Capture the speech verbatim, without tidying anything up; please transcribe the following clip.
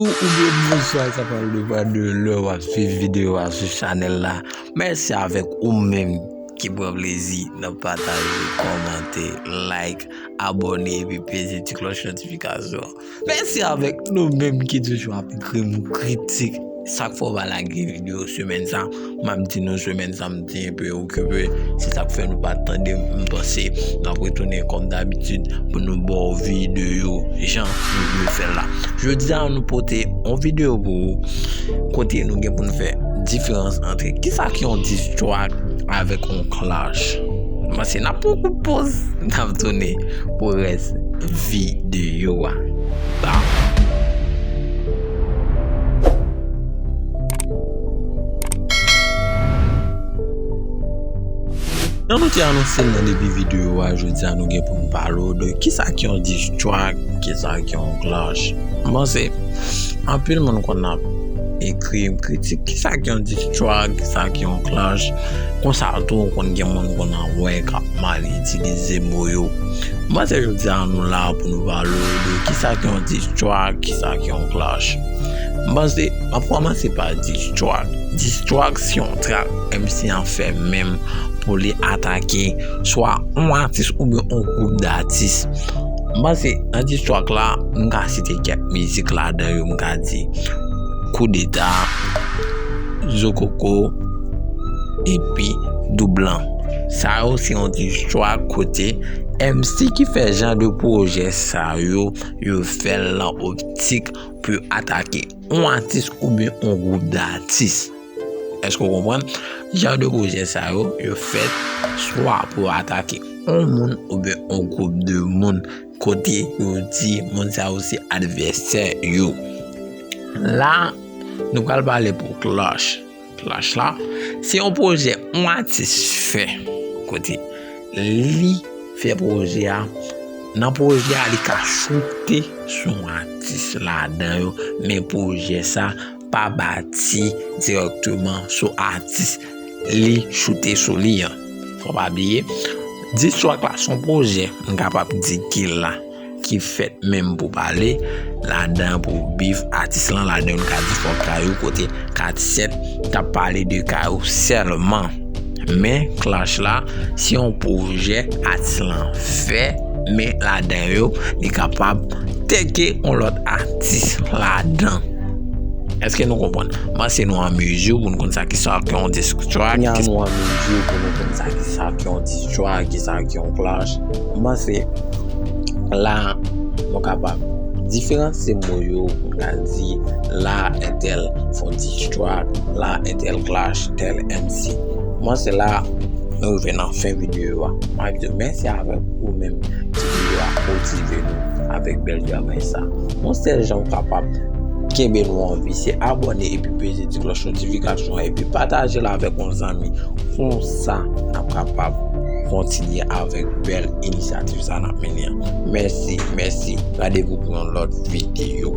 Ou, oubyen bonswa, sa pral depann de lè w ap swiv videyo a sou chanèl la. Mèsi avèk ou menm ki pran plezi nan pataje, kòmante, like, abòne epi peze ti klòch notifikasyon. Mèsi avèk nou menm ki toujou ap ekri m kritik. Sa k fè w pa lage videyo semèn sa, m ap di nou semèn sa m te enpe okipe. Se sa k fè nou pa tande m. M panse n ap retounen kòm dabitid pou nou ba w videyo jan nou dwe fè l la. Jodi a nou pote yon videyo pou ou kote nou gen pou n fè diferans ant kisa ki yon diss track avèk yon clash. M panse n ap pran yon kout poz, n ap tounen pou rès videyo a. Ba. Jan nou te anonse l nan debi videyo a, jodi a nou gen pou n pale w de kisa ki yon diss track, kisa ki yon clash. M panse anpil moun konn ap ekri m kritik kisa ki yon diss track, kisa ki yon clash. Konsa tou, ou konn gen moun konn ap wè k ap mal itilize mo yo. M panse jodi a nou la pou nou pale w de kisa ki yon diss track, kisa ki yon clash. M panse, m ap kòmanse pa diss track. Diss track se yon track M C an fè menm pou li atake swa yon atis oubyen yon gwoup datis. M panse nan diss track la, m ka site kèk mizik ladan yo, m ka di Koudeta, Zokoko, epi Doub Lan. Sa yo se yon diss track kote M C ki fè jan de pwojè sa yo, yo fè l nan optik pou yo atake yon atis oubyen yon gwoup datis. Èske w konprann? Jan de pwojè sa yo, yo fèt swa pou yo atake yon moun oubyen yon gwoup de moun, kote yo di moun sa yo se advèsè yo. La, nou pral pale pou clash. Clash la, se yon pwojè yon atis fè, kote li fè pwojè a. Nan pwojè a, li ka choute sou yon atis ladan yo, men pwojè sa pa bati dirèkteman sou atis li choute sou li an. Fò pa bliye, diss track la se yon pwojè, m kapab di ki la, ki fèt menm pou pale ladan pou bif atis lan, ladan yo ka di fò Kayou, kote Katisèt t ap pale de Kayou sèlman. Men clash la, se yon pwojè atis lan fè, men ladan yo, li kapab teke yon lòt atis ladan. Èske nou konprann? M panse nou an mezi pou n konn sa ki sa ki yon diss track. Kounya nou an mezi pou nou konn sa ki sa ki yon diss track, ki sa ki yon clash. M panse la, nou kapab diferanse mo yo, pou n ka di la entèl fè yon diss track, la entèl clash tèl M C. M panse la, nou rive nan fen videyo a. M ap di w mèsi avèk ou menm ki videyo a motive nou avèk bèl travay sa. Yon sèl jan w kapab kenbe nou an vi, se abòne epi peze ti klòch notifikasyon an, epi pataje l avèk yon zanmi. Konsa, n ap kapab kontinye avèk bèl inisyativ sa n ap mennen an. Mèsi, mèsi. Randevou pou yon lòt videyo.